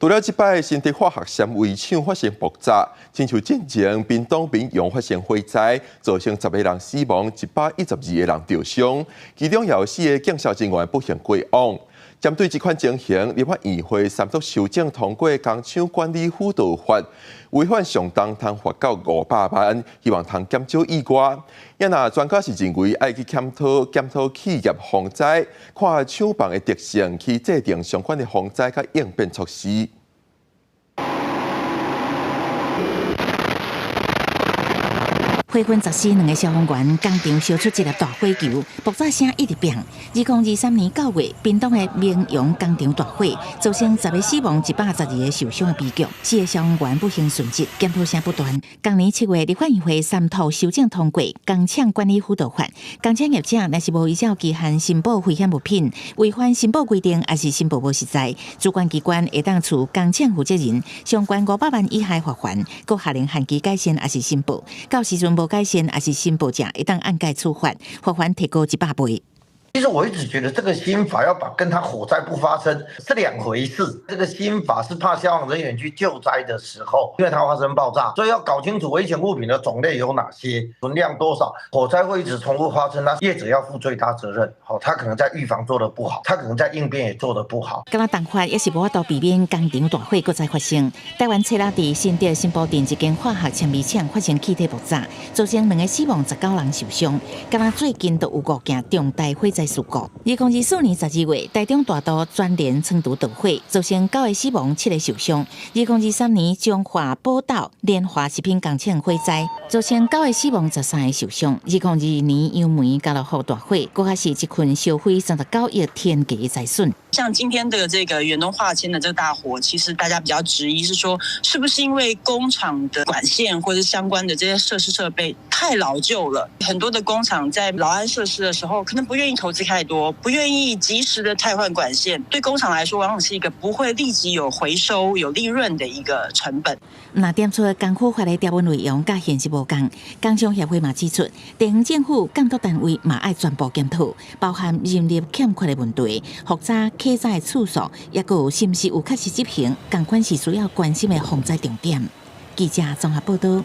除了這擺新竹化學纖維廠發生爆炸，親像進前屏東明陽發生火災，造成10個人死亡，112個人著傷，其中有四個警消人員不幸過往。針對這款情形，立法院會三讀修正通過工廠管理輔導法，違反上重通罰到500萬，希望通減少意外。也若專家是認為愛去檢討檢討企業防災，看廠房的特性去制定相關的防災佮應變措施。火焚十四兩个消防員，工廠燒出一粒大火球，爆炸聲一直變。2023年9月，屏東的明陽工廠大火，造成10個死亡、112個受傷的悲劇，四個消防員不幸殉職。檢討聲不斷。今年7月，立法院會三讀修正通過《工廠管理輔導法》，工廠業者若是無依照期限申報危險物品，違反申報規定，抑是申報無實在，主管機關會當處工廠負責人上懸500萬以下罰鍰，閣下令限期改善，抑是申報。到時陣無改善，抑是申報者會當按蓋處罰，罰鍰提高100倍。其實我一直覺得這個新法要把跟他火災不發生是兩回事。這個新法是怕消防人員去救災的時候，因為它發生爆炸，所以要搞清楚危險物品的種類有哪些，存量多少，火災會一直重複發生，那業者要負最大責任。好，他可能在預防做得不好，他可能在應變也做得不好。敢若重法也是無法度避免工廠大火閣再發生。台灣七日佇新竹新埔鎮一間化學纖維廠發生氣體爆炸，造成兩個死亡、19人受傷。敢若最近就有五件重大火災事故。2024年12月，台中大肚全聯倉儲著火，造成九個死亡、七個受傷。2023年彰化寶斗聯華食品工廠火災，造成九個死亡、13個受傷。2022年楊梅家樂福大火，閣較是一群燒毀39億天價的財損。像今天的這個遠東化纖的這個大火，其實大家比較質疑是說，是不是因為工廠的管線或者相關的這些設施設備太老舊了？很多的工廠在老安設施的時候，可能不願意投資太多，不願意及時的汰換管線，對工廠來說，往往是一個不會立即有回收、有利潤的一個成本。若點出工輔法的條文內容，佮現實無仝。工商協會嘛指出，地方政府監督單位嘛愛全部檢討，包含人力欠缺的問題、複查火災的次數，抑閣有是毋是有確實執行，仝款是需要關心的防災重點。記者綜合報道。